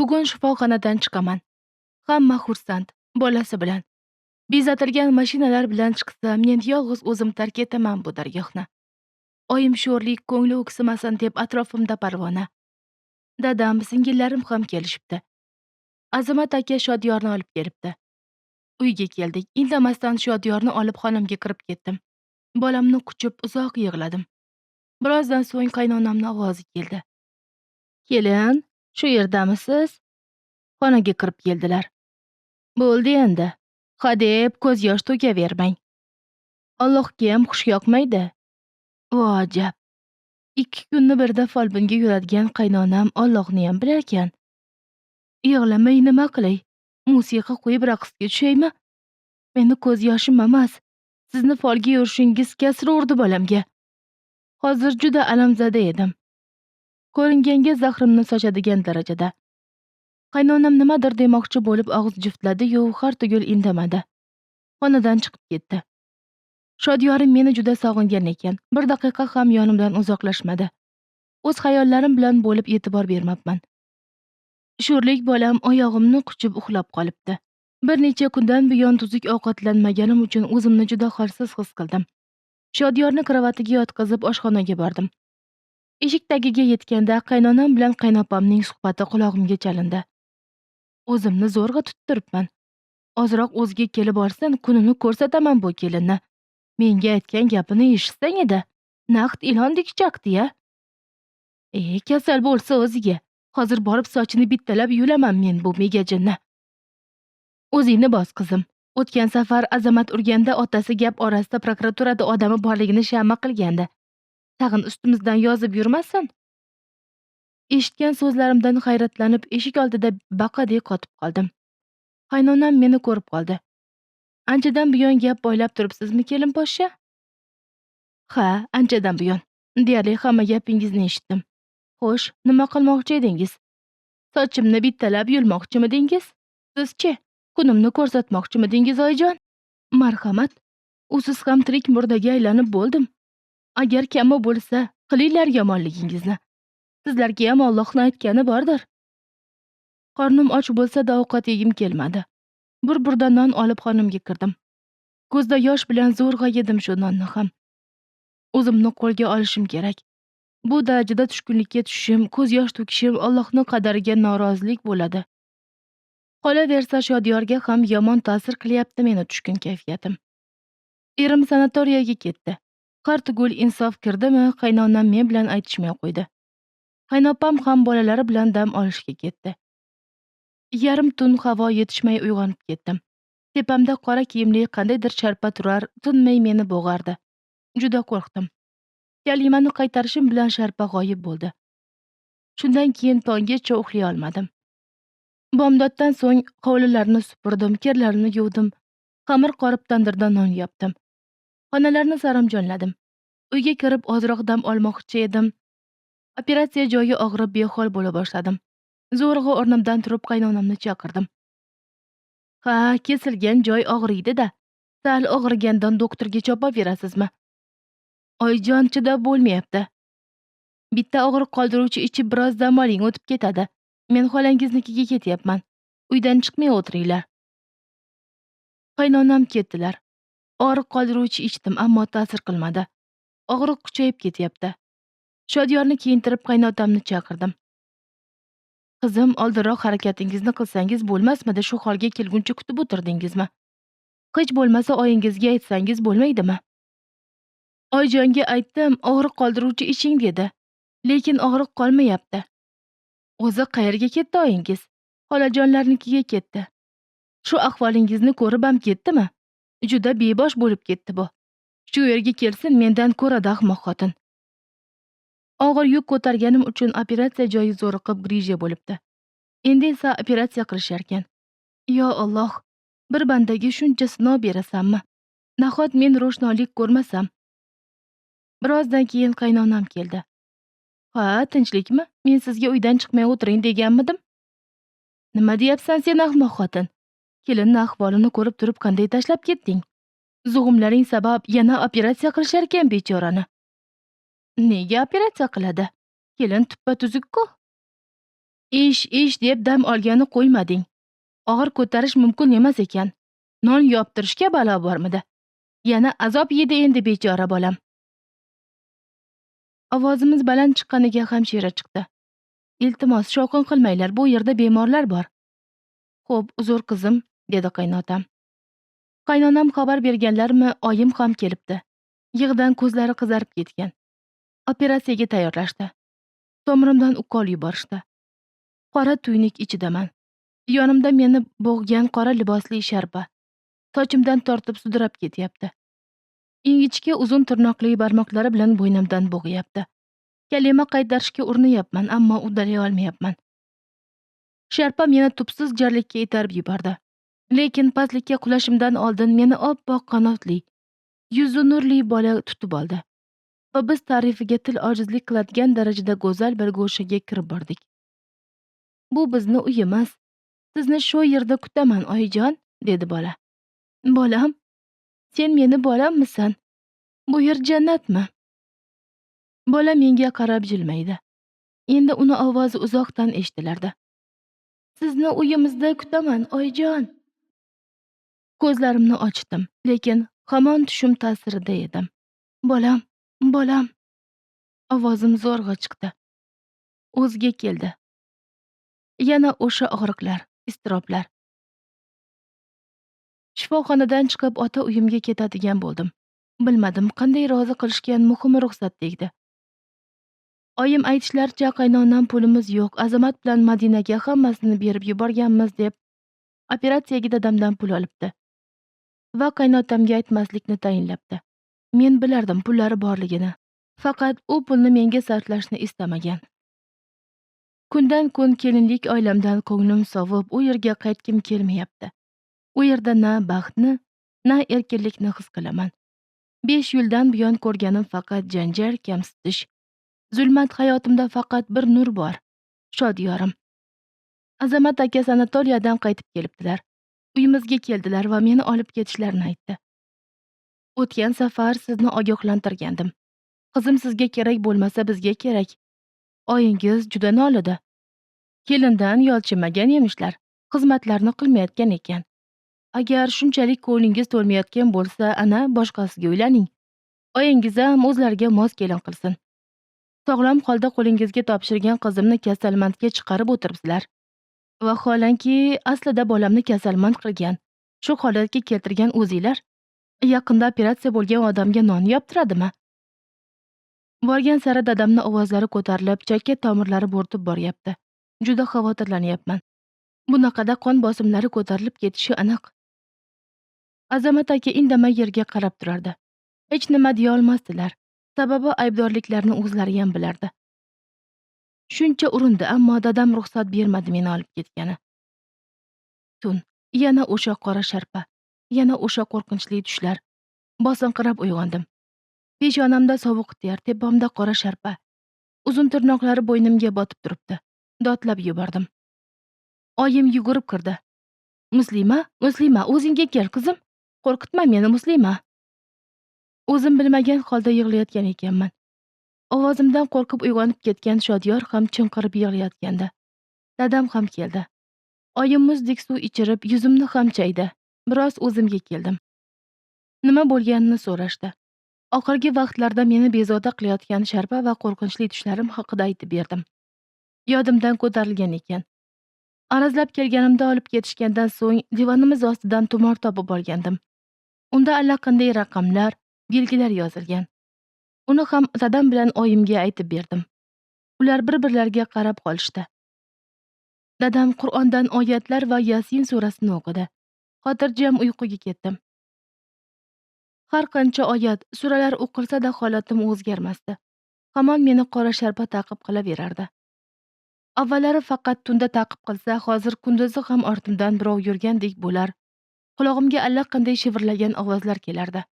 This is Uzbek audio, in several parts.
Bugun shifoxonadan chiqaman. Hamma xursand, bolasi bilan. Bezatilgan mashinalar bilan chiqsa, men yolg'iz o'zim tark etaman bu dargohni. Oyim sho'rlik ko'ngli o'ksimasin deb atrofimda parvona. Dadam, singillarim ham kelishibdi. Azamat aka Shodiyorni olib kelibdi. Uyga keldik. Indamasdan Shodiyorni olib xonamga kirib ketdim. Bolamni quchib uzoq yig'ladim. Birozdan so'ng qaynonamning ovozi keldi. Kelin, shu yerdamisiz? Xonaga kirib keldilar. Bo'ldi endi. Ha deb ko'z yosh to'kavermang. Allohga ham xush yoqmaydi. Vo ajab. 2 kunni birda folbinga yuradigan qaynonam Allohni ham bilarkan. Yig'lamay nima qilay? Musiqa qo'yib raqsga tushaymi? Meni ko'z yoshim emas, sizni folga yurishingiz kasr urdi bolamga. Hozir juda alamzada edim. Ko'ringanga zahrimni sochadigan darajada. Qaynonam nimadir demoqchi bo'lib og'iz juftladi-yu, har tugul indamadi. Xonadan chiqib ketdi. Shodiyorim meni juda sog'ingan ekan. Bir daqiqa ham yonimdan uzoqlashmadi. O'z xayollarim bilan bo'lib e'tibor bermabman. Sho'rlik bolam oyog'imni quchib uxlab qolibdi. Bir necha kundan buyon tuzuk ovqatlanmaganim uchun o'zimni juda holsiz his qildim. Shodiyorni kravatiga yotqizib oshxonaga bordim. Eshik tagiga yetganda qaynonam bilan qaynopamning suhbati qulog'imga chalindi. O'zimni zo'rg'a tuttiribman. Ozroq o'ziga kelib olsin, kunini ko'rsataman bu kelinni. Menga aytgan gapini eshitsang edi. Naqd ilondek chaqdi-ya. Kasal bo'lsa o'ziga. Hozir borib sochini bittalab yulaman men bu megajinni. O'zingni bos qizim. O'tgan safar Azamat urganda otasi gap orasida prokuraturada odami borligini shama qilgandi. Tag'in ustimizdan yozib yurmasin. Eshitgan so'zlarimdan hayratlanib eshik oldida baqadek qotib qoldim. Qaynonam meni ko'rib qoldi. Anchadan buyon gap boylab turibsizmi, kelin poshsha? Ha, anchadan buyon. Deyarli hamma gapingizni eshitdim. Xo'sh, nima qilmoqchi edingiz? Sochimni bittalab yulmoqchimidingiz? Siz-chi, kunimni ko'rsatmoqchimidingiz, oyijon? Marhamat, usiz ham tirik murdaga aylanib bo'ldim. Agar kami bo'lsa, qilinglar yomonligingizni. Sizlarga ham Allohning aytgani bordir. Qornim och bo'lsa-da ovqat yegim kelmadi. Bir burda non olib xonamga kirdim. Ko'zda yosh bilan zo'rg'a yedim shu nonni ham. O'zimni qo'lga olishim kerak. Bu darajada tushkunlikka tushishim, ko'z yosh to'kishim Allohning qadariga norozilik bo'ladi. Qolaversa Shodiyorga ham yomon ta'sir qilyapti meni tushkun kayfiyatim. Erim sanatoriyaga ketdi. Har tugul insof kirdimi, qaynonam men bilan aytishmay qo'ydi. Qaynopam ham bolalari bilan dam olishga ketdi. Yarim tun havo yetishmay uyg'onib ketdim. Tepamda qora kiyimli qandaydir sharpa turar, tinmay meni bo'g'ardi. Juda qo'rqdim. Kalimani qaytarishim bilan sharpa g'oyib bo'ldi. Shundan keyin tonggacha uxlay olmadim. Bomdoddan so'ng hovlilarni supurdim, kirlarni yuvdim, xamir qorib tandirda non yopdim. Xonalarni saramjonladim. Uyga kirib ozroq dam olmoqchi edim. Operatsiya joyi og'rib behol bo'la boshladim. Zo'rg'a o'rnimdan turib qaynonamni chaqirdim. Ha, kesilgan joy og'riydi-da. Sal og'rigandan doktorga chopaverasizmi? Oyijon, chidab bo'lmayapti. Bitta og'riq qoldiruvchi ichib biroz dam oling, o'tib ketadi. Men xolangiznikiga ketyapman. Uydan chiqmay o'tiringlar. Qaynonam ketdilar. Og'riq qoldiruvchi ichdim, ammo ta'sir qilmadi. Og'riq kuchayib ketyapti. Shodiyorni kiyintirib qaynotamni chaqirdim. Qizim, oldinroq harakatingizni qilsangiz bo'lmasmidi, shu holga kelguncha kutib o'tirdingizmi? Hech bo'lmasa oyingizga aytsangiz bo'lmaydimi? Oyijonga aytdim, og'riq qoldiruvchi iching dedi. Lekin og'riq qolmayapti. O'zi qayerga ketdi oyingiz? Xolajonlarnikiga ketdi. Shu ahvolingizni ko'rib ham ketdimi? Juda bebosh bo'lib ketdi bu. Shu yerga kelsin, mendan ko'radi ahmoq xotin. Og'ir yuk ko'targanim uchun operatsiya joyi zo'riqib grija bo'libdi. Endi esa operatsiya qilisharkan. Yo Alloh, bir bandaga shuncha sinov berasanmi? Nahot men ro'shnolik ko'rmasam? Birozdan keyin qaynonam keldi. Ha, tinchlikmi? Men sizga uydan chiqmay o'tiring deganmidim? Nima deyapsan sen ahmoq xotin? Kelinni ahvolini ko'rib turib qanday tashlab ketding? Zug'umlaring sabab yana operatsiya qilisharkan bechorani. Nega operatsiya qiladi? Kelin tuppa tuzuk-ku. Ish, ish deb dam olgani qo'ymading. Og'ir ko'tarish mumkin emas ekan. Non yoptirishga balo bormidi? Yana azob yedi endi bechora bolam. Ovozimiz baland chiqqaniga hamshira chiqdi. Iltimos, shovqin qilmanglar, bu yerda bemorlar bor. Xo'p, uzr qizim, dedi qaynotam. Qaynonam xabar berganlarmi, oyim ham kelibdi. Yig'dan ko'zlari qizarib ketgan. Operatsiyaga tayyorlashdi. Tomirimdan ukol yuborishdi. Qora tuynik ichidaman. Yonimda meni bo'g'gan qora libosli sharpa. Sochimdan tortib sudrab ketyapti. Ingichka uzun tirnoqli barmoqlari bilan bo'ynimdan bo'g'yapti. Kalima qaytarishga urinyapman, ammo uddalay olmayapman. Sharpa meni tubsiz jarlikka itarib yubordi. Lekin pastlikka qulashimdan oldin meni oppoq qanotli, yuzi nurli bola tutib oldi. Va biz ta'rifiga til ojizlik qiladigan darajada go'zal bir go'shaga kirib bordik. Bu bizni uyimiz. Sizni shu yerda kutaman, oyijon, dedi bola. Bolam, sen meni bolammisan? Bu yer jannatmi? Bola menga qarab jilmaydi. Endi uni ovozi uzoqdan eshitilardi. Sizni uyimizda kutaman, oyijon. Ko'zlarimni ochdim, lekin hamon tushum ta'sirida edim. Bolam, bolam. Ovozim zo'rg'a chiqdi. O'ziga keldi. Yana o'sha og'riqlar, iztiroblar. Shifoxonadan chiqib ota uyimga ketadigan bo'ldim. Bilmadim, qanday rozi qilishgan, muhimi ruxsat tegdi. Oyim aytishlaricha qaynonam pulimiz yo'q, Azamat bilan Madinaga hammasini berib yuborganmiz deb operatsiyaga dadamdan pul olibdi. Va qaynotamga aytmaslikni tayinlabdi. Men bilardim pullari borligini. Faqat u pulni menga sarflashni istamagan. Kundan kun kelinlik oilamdan ko'nglim sovib, u yerga qaytgim kelmayapti. U yerda na baxtni, na erkinlikni his qilaman. 5 yildan buyon ko'rganim faqat janjal, kamsitish. Zulmat hayotimda faqat bir nur bor. Shodiyorim. Azamat aka sanatoriyadan qaytib kelibdilar. Uyimizga keldilar va meni olib ketishlarini aytdi. O'tgan safar sizni ogohlantirgandim. Qizim sizga kerak bo'lmasa bizga kerak. Oyingiz juda nolidi. Kelindan yolchinmagan emishlar, xizmatlarni qilmayotgan ekan. Agar shunchalik ko'nglingiz to'lmayotgan bo'lsa, ana boshqasiga uylaning. Oyingiz ham o'zlariga mos kelin qilsin. Sog'lom holda qo'lingizga topshirgan qizimni kasalmandga chiqarib o'tiribsizlar. Vaholanki, aslida bolamni kasalmand qilgan, shu holatga keltirgan o'zinglar. Yaqinda operatsiya bo'lgan odamga non yoptiradimi? Borgan sari dadamni ovozlari ko'tarilib, chakka tomirlari bo'rtib boryapti. Juda xavotirlanyapman. Bunaqada qon bosimlari ko'tarilib ketishi aniq. Azamat aka indamay yerga qarab turardi. Hech nima deya olmasdilar. Sababi aybdorliklarni o'zlari ham bilardi. Shuncha urindi, ammo dadam ruxsat bermadi meni olib ketgani. Tun, yana o'sha qora sharpa, yana o'sha qo'rqinchli tushlar. Bosinqirab uyg'ondim. Peshonamda sovuq ter, tepamda qora sharpa. Uzun tirnoqlari bo'ynimga botib turibdi. Dodlab yubordim. Oyim yugurib kirdi. Muslima, Muslima, o'zingga kel qizim. Qo'rqitma meni, Muslima. O'zim bilmagan holda yig'layotgan ekanman. Ovozimdan qo'rqib uyg'onib ketgan Shodiyor ham chinqirib yig'layotgandi. Dadam ham keldi. Oyim muzdek suv ichirib, yuzimni ham chaydi. Biroz o'zimga keldim. Nima bo'lganini so'rashdi. Oxirgi vaqtlarda meni bezovta qilayotgan sharpa va qo'rqinchli tushlarim haqida aytib berdim. Yodimdan ko'tarilgan ekan. Arazlab kelganimda olib ketishgandan so'ng divanimiz ostidan tumor topib olgandim. Unda allaqanday raqamlar, belgilar yozilgan. Uni ham dadam bilan oyimga aytib berdim. Ular bir-birlariga qarab qolishdi. Dadam Qur'ondan oyatlar va Yasin surasini o'qidi. Xotirjam uyquga ketdim. Har qancha oyat, suralar o'qilsa-da holatim o'zgarmasdi. Hamon meni qora sharpa ta'qib qilaverardi. Avvallari faqat tunda ta'qib qilsa, hozir kunduzi ham ortimdan birov yurgandek bo'lar. Qulog'imga allaqanday shivirlagan ovozlar kelardi.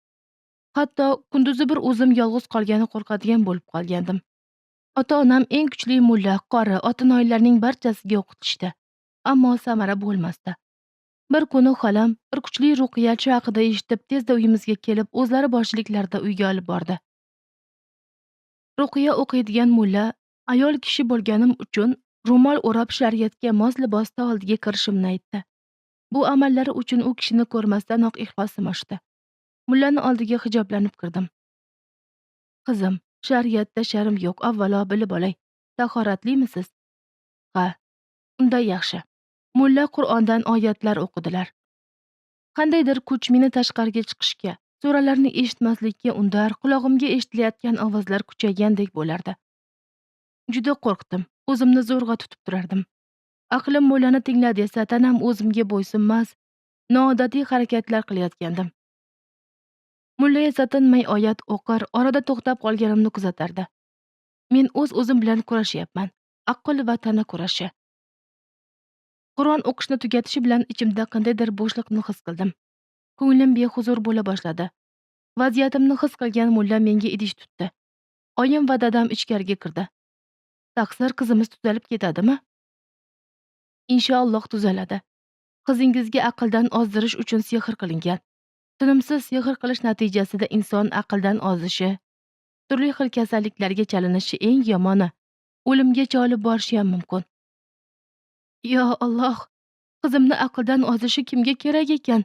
Hatto kunduzi bir o'zim yolg'iz qolgani qo'rqadigan bo'lib qolgandim. Ota-onam eng kuchli mulla, qori, otinoylarning barchasiga o'qitishdi. Ammo samara bo'lmasdi. Bir kuni xolam bir kuchli ruqiyachi haqida eshitib, tezda uyimizga kelib, o'zlari boshchiliklarida uyga olib bordi. Ruqiya o'qiydigan mulla ayol kishi bo'lganim uchun Ro'mol o'rab shariatga mos libosda oldiga kirishimni aytdi. Bu amallari uchun u kishini ko'rmasdanoq ixlosim oshdi. Mullani oldiga hijoblanib kirdim. Qizim, shariatda sharm yo'q, avvalo bilib olay. Tahoratlimisiz? Ha, unda yaxshi. Mulla Qur'ondan oyatlar o'qidilar. Qandaydir kuch meni tashqariga chiqishga, suralarni eshitmaslikka undar, qulog'imga eshitilayotgan ovozlar kuchaygandek bo'lardi. Juda qo'rqdim. O'zimni zo'rg'a tutib turardim. Aqlim mullani tingla desa, tanam o'zimga bo'ysunmas, noodatiy harakatlar qilayotgandim. Mulla esa tinmay oyat o'qir, orada to'xtab qolganimni kuzatardi. Men o'z-o'zim bilan kurashyapman. Aql va tana kurashi. Qur'on o'qishni tugatishi bilan ichimda qandaydir bo'shliqni his qildim. Ko'nglim behuzur bo'la boshladi. Vaziyatimni his qilgan mulla menga idish tutdi. Oyim va dadam ichkariga kirdi. Taqsir, qizimiz tuzalib ketadimi? Inshaalloh tuzaladi. Qizingizga aqldan ozdirish uchun sehr qilingan. Tinimsiz sehr qilish natijasida inson aqldan ozishi, turli xil kasalliklarga chalinishi, eng yomoni o'limgacha olib borishi ham mumkin. Yo Alloh, qizimni aqldan ozishi kimga kerak ekan?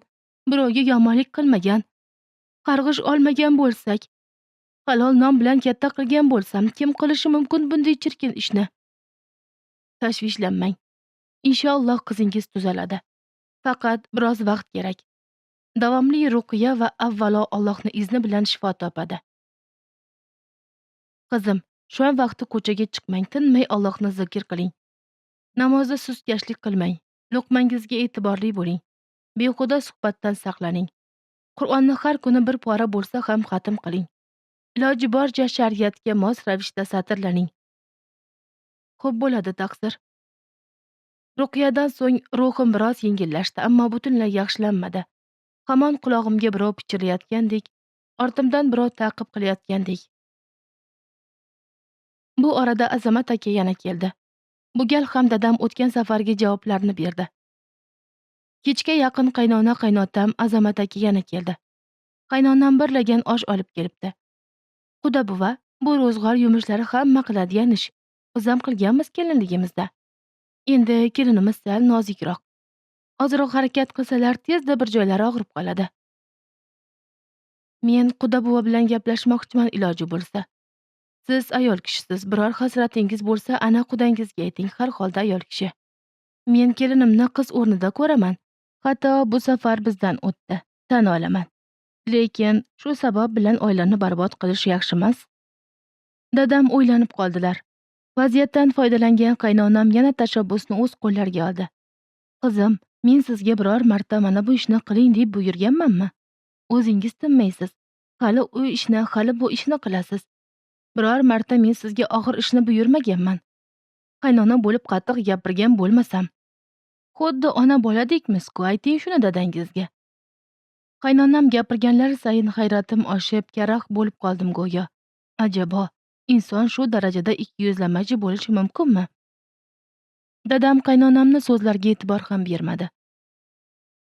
Birovga yomonlik qilmagan, qarg'ish olmagan bo'lsak, halol non bilan katta qilgan bo'lsam, kim qilishi mumkin bunday chirkin ishni? Tashvishlanmang. Inshaalloh qizingiz tuzaladi. Faqat biroz vaqt kerak. Davomli ruqya va avvalo Allohning izni bilan shifo topadi. Qizim, shu vaqtda ko'chaga chiqmang, tinmay Allohni zikr qiling. Namozda sustkashlik qilmang, luqmangizga e'tiborli bo'ling. Behuda suhbatdan saqlaning. Qur'onni har kuni bir pora bo'lsa ham xatm qiling. Iloji boricha shariatga mos ravishda satrlaning. Xo'p bo'ladi, taqsir. Ruqyadan so'ng ruhim biroz yengillashdi, ammo butunlay yaxshilanmadi. Hamon qulog'imga birov pichirlayotgandek, ortimdan birov ta'qib qilayotgandek. Bu orada Azamat aka yana keldi. Bu gal ham dadam o'tgan safargi javoblarni berdi. Kechga yaqin qaynona qaynotam Azamat aka yana keldi. Qaynonam bir lagan osh olib kelibdi. Xudo buva, bu ro'zg'or yumushlari hamma qiladigan ish. Biz ham qilganmiz kelinligimizda. Endi kelinimiz sal nozikroq. Ozroq harakat qilsalar tezda bir joylari og'rib qoladi. Men Quda buva bilan gaplashmoqchiman iloji bo'lsa. Siz ayol kishisiz, biror hasratingiz bo'lsa, ana qudangizga ayting, har holda ayol kishi. Men kelinimni qiz o'rnida ko'raman. Xato bu safar bizdan o'tdi, tan olaman. Lekin shu sabab bilan oilani barbod qilish yaxshi emas. Dadam o'ylanib qoldilar. Vaziyatdan foydalangan qaynonam yana tashabbusni o'z qo'llariga oldi. Qizim, men sizga biror marta mana bu ishni qiling deb buyurganmanmi? O'zingiz tinmaysiz. Hali u ishni, hali bu ishni qilasiz. Biror marta men sizga og'ir ishni buyurmaganman. Qaynona bo'lib qattiq gapirgan bo'lmasam. Xuddi ona boladekmiz-ku, ayting shuni dadangizga. Qaynonam gapirganlari sayin hayratim oshib, karax bo'lib qoldim go'yo. Ajabo, inson shu darajada ikkiyuzlamachi bo'lishi mumkinmi? Dadam qaynonamni so'zlariga e'tibor ham bermadi.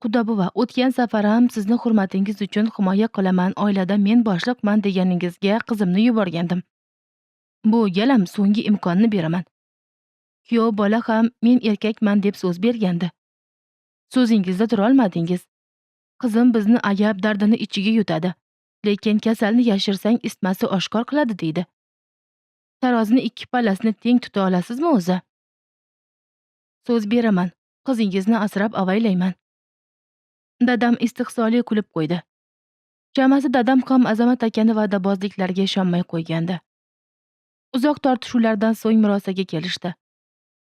Xudo buva, o'tgan safar ham sizni hurmatingiz uchun himoya qilaman, oilada men boshliqman deganingizga qizimni yuborgandim. Bu galam so'nggi imkonni beraman. Kuyov bola ham men erkakman deb so'z bergandi. So'zingizda turolmadingiz. Qizim bizni ayab dardini ichiga yutadi. Lekin kasalni yashirsang isitmasi oshkor qiladi deydi. Tarozini ikki pallasini teng tuta olasizmi o'zi? So'z beraman, qizingizni asrab avaylayman. Dadam istehzoli kulib qo'ydi. Chamasi dadam ham Azamat akani va'dabozliklariga ishonmay qo'ygandi. Uzoq tortishuvlardan so'ng murosaga kelishdi.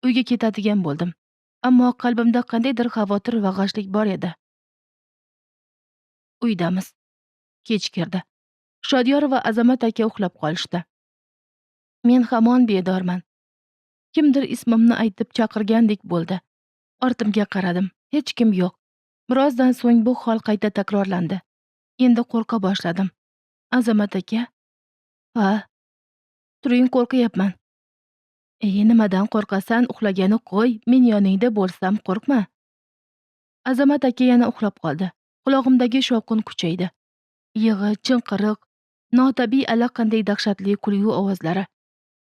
Uyga ketadigan bo'ldim. Ammo qalbimda qandaydir xavotir va g'ashlik bor edi. Uydamiz. Kech kirdi. Shodiyor va Azamat aka uxlab qolishdi. Men hamon bedorman. Kimdir ismimni aytib chaqirgandek bo'ldi. Ortimga qaradim. Hech kim yo'q. Birozdan so'ng bu hol qayta takrorlandi. Endi qo'rqa boshladim. Azamat aka? Ha. Turing, qo'rqyapman. Nimadan qo'rqasan? Uxlagani qo'y, men yoningda bo'lsam qo'rqma. Azamat aka yana uxlab qoldi. Qulog'imdagi shovqin kuchaydi. Yig'i, chinqiriq, notabiiy allaqanday dahshatli kulgu ovozlari.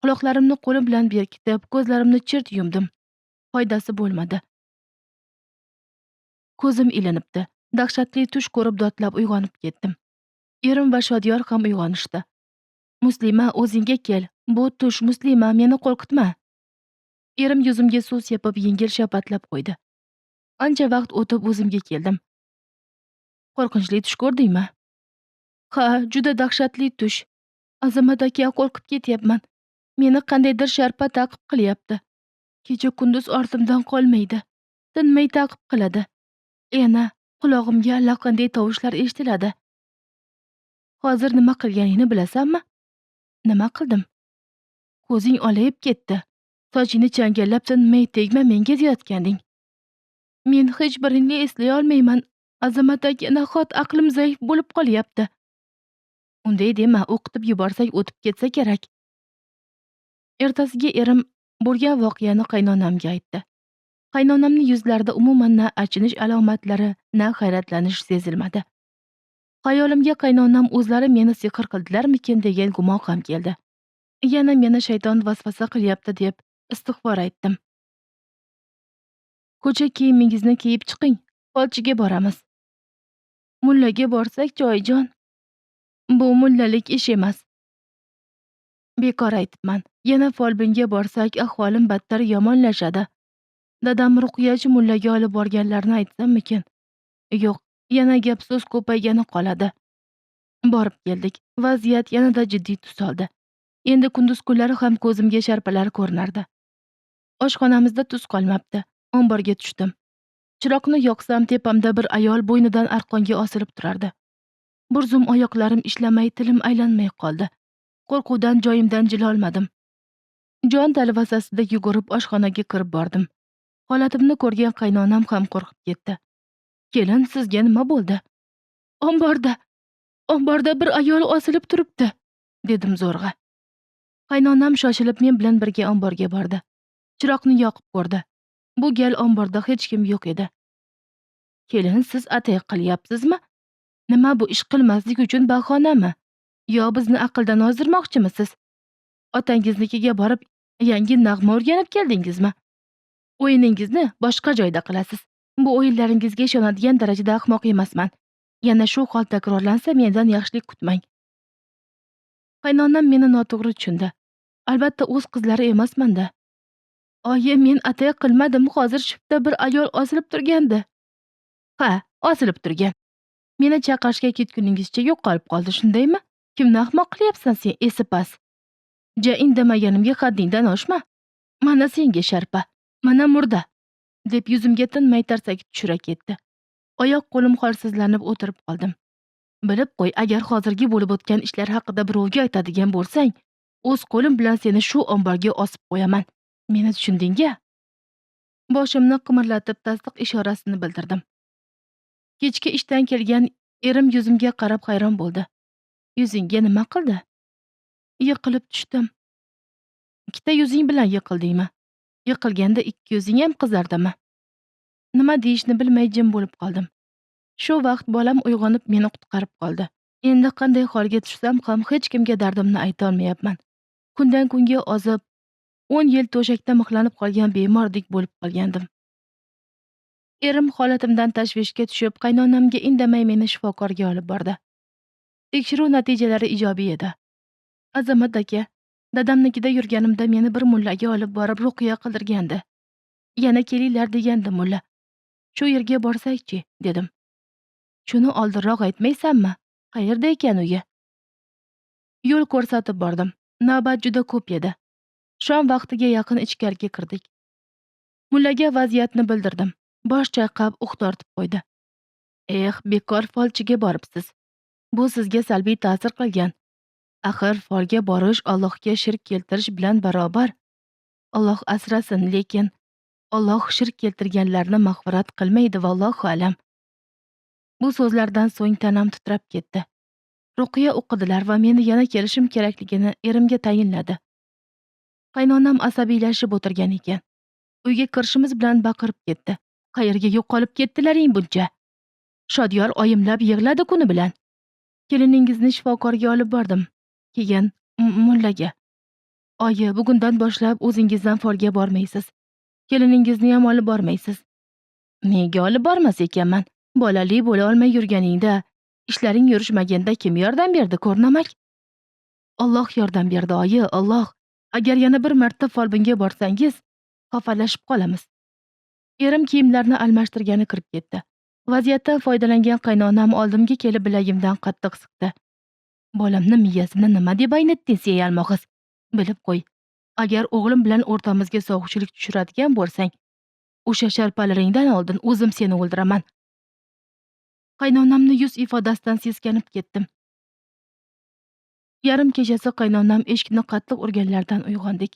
Quloqlarimni qo'lim bilan berkitib, ko'zlarimni chirt yumdim. Foydasi bo'lmadi. Ko'zim ilinibdi. Dahshatli tush ko'rib dodlab uyg'onib ketdim. Erim va Shodiyor ham uyg'onishdi. Muslima, o'zingga kel. Bu tush, Muslima, meni qo'rqitma. Erim yuzimga suv sepib, yengil shapatlab qo'ydi. Ancha vaqt o'tib o'zimga keldim. Qo'rqinchli tush ko'rdingmi? Ha, juda dahshatli tush. Azamat aka, qo'rqib ketyapman. Meni qandaydir sharpa ta'qib qilyapti. Kecha kunduz ortimdan qolmaydi. Tinmay ta'qib qiladi. Yana qulog'imga allaqanday tovushlar eshitiladi. Hozir nima qilganingni bilasanmi? Nima qildim? Ko'zing olayib ketdi. Sochingni changallab tinmay tegma menga deyotganding. Men hech birini eslay olmayman. Azamat aka, nahot aqlim zaif bo'lib qolyapti. Unday dema, o'qitib yuborsak o'tib ketsa kerak. Ertasiga erim bo'lgan voqeani qaynonamga aytdi. Qaynonamning yuzlarida umuman na achinish alomatlari, na hayratlanish sezilmadi. Xayolimga qaynonam o'zlari meni sehr qildilarmikin degan gumon ham keldi. Yana meni shayton vasvasa qilyapti deb istig'for aytdim. Ko'cha kiyimingizni kiyib chiqing, folchiga boramiz. Mullaga borsak, oyijon, bu mullalik ish emas. Bekor aytibman. Yana folbinga borsak, ahvolim battar yomonlashadi. Dadam ruqyachi mullaga olib borganlarini aytsammikin? Yo'q, yana gap so'z ko'paygani qoladi. Borib keldik. Vaziyat yanada jiddiy tus oldi. Endi kunduz kunlari ham ko'zimga sharpalar ko'rinardi. Oshxonamizda tuz qolmabdi. Omborga tushdim. Chiroqni yoqsam, tepamda bir ayol bo'ynidan arqonga osilib turardi. Bir zum oyoqlarim ishlamay, tilim aylanmay qoldi. Qo'rquvdan joyimdan jilolmadim. Jon talvasasida yugurib oshxonaga kirib bordim. Holatimni ko'rgan qaynonam ham qo'rqib ketdi. Kelin, sizga nima bo'ldi? Omborda bir ayol osilib turibdi, dedim zo'rg'a. Qaynonam shoshilib men bilan birga omborga bordi. Chiroqni yoqib ko'rdi. Bu gal omborda hech kim yo'q edi. Kelin, siz atay qilyapsizmi? Nima bu ish qilmaslik uchun bahonami? Yo bizni aqldan ozdirmoqchimisiz? Otangiznikiga borib yangi nag'ma o'rganib keldingizmi? O'yiningizni boshqa joyda qilasiz. Bu o'yinlaringizga ishonadigan darajada ahmoq emasman. Yana shu hol takrorlansa, mendan yaxshilik kutmang. Qaynonam meni noto'g'ri tushundi. Albatta o'z qizlari emasman-da. Oyi, men atay qilmadim, hozir shifta bir ayol osilib turgandi. Ha, osilib turgan. Meni chaqirishga ketguningizcha yo'qolib qoldi, shundaymi? Kimni ahmoq qilyapsan sen, esi past? Ja indamaganimga haddingdan oshma. Mana senga sharpa, mana murda, deb yuzimga tinmay tarsaki tushira ketdi. Oyoq qo'lim holsizlanib o'tirib qoldim. Bilib qo'y, agar hozirgi bo'lib o'tgan ishlar haqida birovga aytadigan bo'lsang, o'z qo'lim bilan seni shu omborga osib qo'yaman. Meni tushunding-a? Boshimni qimirlatib tasdiq ishorasini bildirdim. Kechki ishdan kelgan erim yuzimga qarab hayron bo'ldi. Yuzingga nima qildi? Yiqilib tushdim. Ikkita yuzing bilan yiqildingmi? Yiqilganda ikki yuzing ham qizardimi? Nima deyishni bilmay jim bo'lib qoldim. Shu vaqt bolam uyg'onib meni qutqarib qoldi. Endi qanday holga tushsam ham hech kimga dardimni ayta olmayapman. Kundan kunga ozib, 10 yil to'shakda mixlanib qolgan bemordek bo'lib qolgandim. Erim holatimdan tashvishga tushib, qaynonamga indamay meni shifokorga olib bordi. Tekshiruv natijalari ijobiy edi. Azamat aka, dadamnikida yurganimda meni bir mullaga olib borib ruqya qildirgandi. Yana kelinglar degandi mulla. Shu yerga borsak-chi, dedim. Shuni oldinroq aytmaysanmi? Qayerda ekan uyi? Yo'l ko'rsatib bordim. Navbat juda ko'p edi. Shom vaqtiga yaqin ichkariga kirdik. Mullaga vaziyatni bildirdim. Bosh chayqab ux tortib qo'ydi. Eh, bekor folchiga boribsiz. Bu sizga salbiy ta'sir qilgan. Axir folga borish Allohga shirk keltirish bilan barobar. Alloh asrasin, lekin Alloh shirk keltirganlarni mag'firat qilmaydi, vallohu alam. Bu so'zlardan so'ng tanam titrab ketdi. Ruqya o'qidilar va meni yana kelishim kerakligini erimga tayinladi. Qaynonam asabiylashib o'tirgan ekan. Uyga kirishimiz bilan baqirib ketdi. Qayerga yo'qolib ketdilaring buncha? Shodiyor oyimlab yig'ladi kuni bilan. Keliningizni shifokorga olib bordim. Keyin mullaga. Oyi, bugundan boshlab o'zingizdan folga bormaysiz. Keliningizni ham olib bormaysiz. Nega olib bormas ekanman? Bolali bo'la olmay yurganingda, ishlaring yurishmaganda kim yordam berdi, ko'rnamak? Alloh yordam berdi, oyi, Alloh. Agar yana bir marta folbinga borsangiz, xafalashib qolamiz. Erim kiyimlarini almashtirgani kirib ketdi. Vaziyatdan foydalangan qaynonam oldimga kelib bilagimdan qattiq siqdi. Bolamni miyasini nima deb aynitding sen, yalmog'iz? Bilib qo'y. Agar o'g'lim bilan o'rtamizga sog'chilik tushiradigan bo'lsang, o'sha sharpalaringdan oldin o'zim seni o'ldiraman. Qaynonamni yuz ifodasidan seskanib ketdim. Yarim kechasi qaynonam eshikni qattiq urganlaridan uyg'ondik.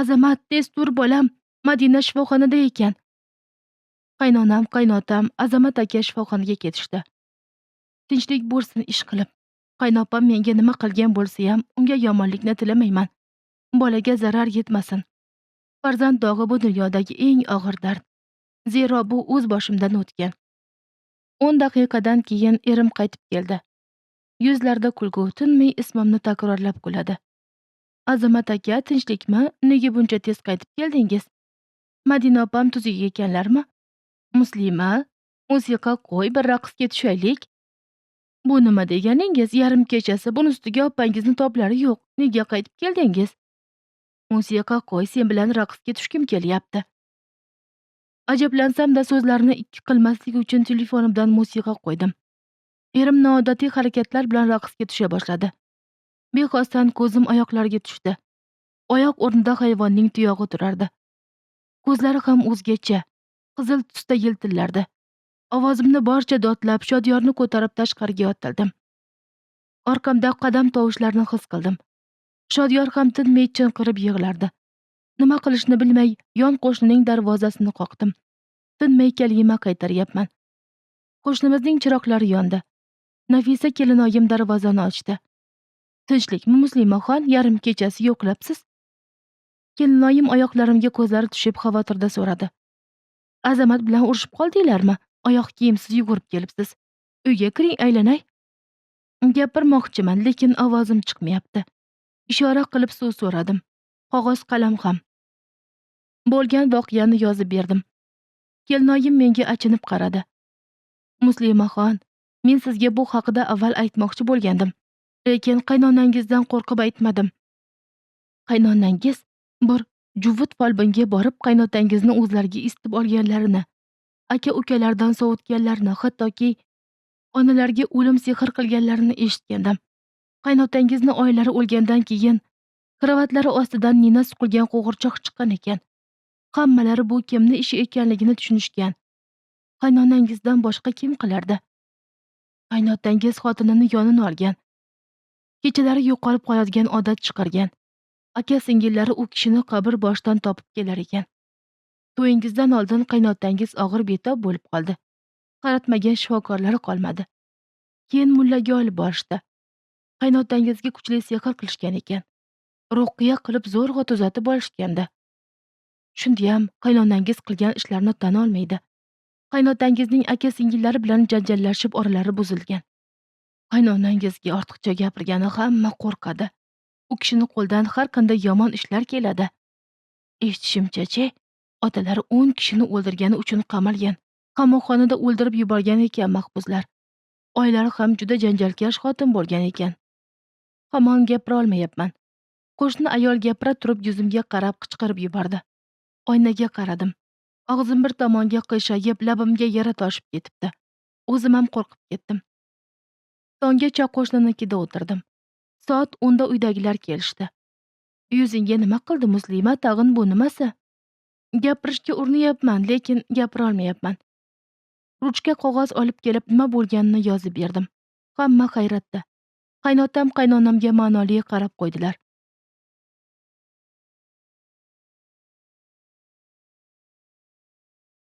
Azamat, tez tur bolam, Madina shifoxonada ekan. Qaynonam, qaynotam, Azamat aka shifoxonaga ketishdi. Tinchlik bo'lsin ish qilib. Qaynopam menga nima qilgan bo'lsa ham unga yomonlikni tilamayman. Bolaga zarar yetmasin. Farzand dog'i bu dunyodagi eng og'ir dard. Zero bu o'z boshimdan o'tgan. 10 daqiqadan keyin erim qaytib keldi. Yuzlarida kulgu, tinmay ismimni takrorlab kuladi. Azamat aka, tinchlikmi? Nega buncha tez qaytib keldingiz? Madina opam tuzuk ekanlarmi? Muslima, musiqa qo'y, bir raqsga tushaylik. Bu nima deganingiz? Yarim kechasi, buni ustiga opangizni toblari yo'q. Nega qaytib keldingiz? Musiqa qo'y, sen bilan raqsga tushgim kelyapti. Ajablansam-da so'zlarini ikki qilmaslik uchun telefonimdan musiqa qo'ydim. Erim noodatiy harakatlar bilan raqsga tusha boshladi. Bexosdan ko'zim oyoqlariga tushdi. Oyoq o'rnida hayvonning tuyog'i turardi. Ko'zlari ham o'zgacha, qizil tusda yiltillardi. Ovozimni boricha dodlab, Shodiyorni ko'tarib tashqariga otildim. Orqamda qadam tovushlarini his qildim. Shodiyor ham tinmay chinqirib yig'lardi. Nima qilishni bilmay, yon qo'shnining darvozasini qoqdim. Tinmay kalima qaytaryapman. Qo'shnimizning chiroqlari yondi. Nafisa kelinoyim darvozani ochdi. Tinchlikmi, Muslimaxon, yarim kechasi yo'qlabsiz? Kelinoyim oyoqlarimga ko'zlari tushib xavotirda so'radi. Azamat bilan urushib qoldinglarmi? Oyoq kiyimsiz yugurib kelibsiz. Uyga kiring, aylanay. Gapirmoqchiman, lekin ovozim chiqmayapti. Ishora qilib suv so'radim. Qog'oz qalam ham. Bo'lgan voqeani yozib berdim. Kelinoyim menga achinib qaradi. Muslimaxon, men sizga bu haqida avval aytmoqchi bo'lgandim, lekin qaynonangizdan qo'rqib aytmadim. Qaynonangiz bir juvut folbinga borib qaynotangizni o'zlariga isitib olganlarini, aka-ukalardan sovutganlarini, hattoki onalarga o'lim sehr qilganlarini eshitgandim. Qaynotangizni oilari o'lgandan keyin kravatlari ostidan nina suqilgan qo'g'irchoq chiqqan ekan. Hammalari bu kimni ishi ekanligini tushunishgan. Qaynonangizdan boshqa kim qilardi? Qaynotangiz xotinini yonini olgan. Kechalari yo'qolib qoladigan odat chiqargan. Aka singillari u kishini qabr boshidan topib kelar ekan. To'yingizdan oldin qaynotangiz og'ir betob bo'lib qoldi. Qaratmagan shifokorlari qolmadi. Keyin mullaga olib borishdi. Qaynotangizga kuchli sehr qilishgan ekan. Ruqya qilib zo'rg'a tuzatib olishganda. Shundayam qaynonangiz qilgan ishlarni tan olmaydi. Qaynotangizning aka singillari bilan janjallashib oralari buzilgan. Qaynonangizga ortiqcha gapirgani hamma qo'rqadi. U kishini qo'ldan har qanday yomon ishlar keladi. Eshitishimcha-chi, otalari 10 kishini o'ldirgani uchun qamalgan. Qamoqxonada o'ldirib yuborgan ekan mahbuslar. Oilari ham juda janjalkash xotin bo'lgan ekan. Hamon gapira olmayapman. Qo'shni ayol gapira turib yuzimga qarab qichqirib yubordi. Oynaga qaradim. Og'zim bir tomonga qiyshayib, labimga yara toshib ketibdi. O'zim ham qo'rqib ketdim. Tonggacha qo'shninikida o'tirdim. Soat 10da uydagilar kelishdi. Yuzingga nima qildi Muslima, tag'in bu nimasi? Gapirishga urinyapman, lekin gapira olmayapman. Ruchka qog'oz olib kelib nima bo'lganini yozib berdim. Hamma hayratda. Qaynotam qaynonamga ma'noli qarab qo'ydilar.